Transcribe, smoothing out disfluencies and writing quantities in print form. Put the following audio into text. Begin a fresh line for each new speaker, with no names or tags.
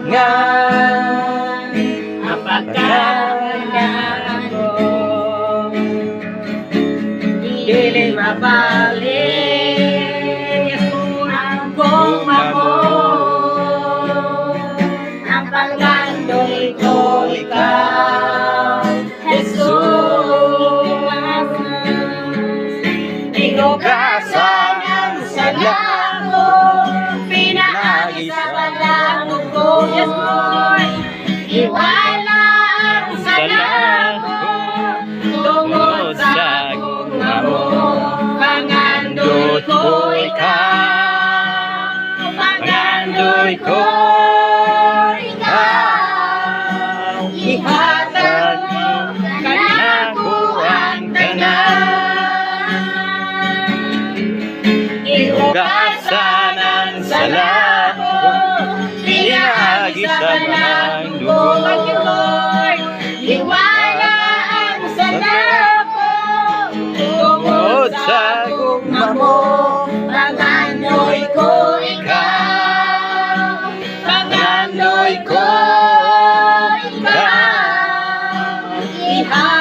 Nga
Ang pagkakailangan ko, dili mabalik ang gugma mo. Ang pangandoy ko, ikaw, Jesus. Gihugasan ang sala ko, pinaagi sa balaang dugo. Yes, Lord. Iwala ang sala ko tungod sa gugma mo. Pangandoy ko, ikaw. Pangandoy ko, ikaw. Ihatag mo kanako ang tanan. Gihugasan ang sala ko, pinaagi sa balaang dugo. Thank you, Lord. Iwala ang sala ko tungod sa gugma mo. Pangandoy ko, ikaw. Pangandoy ko, ikaw. Ihatag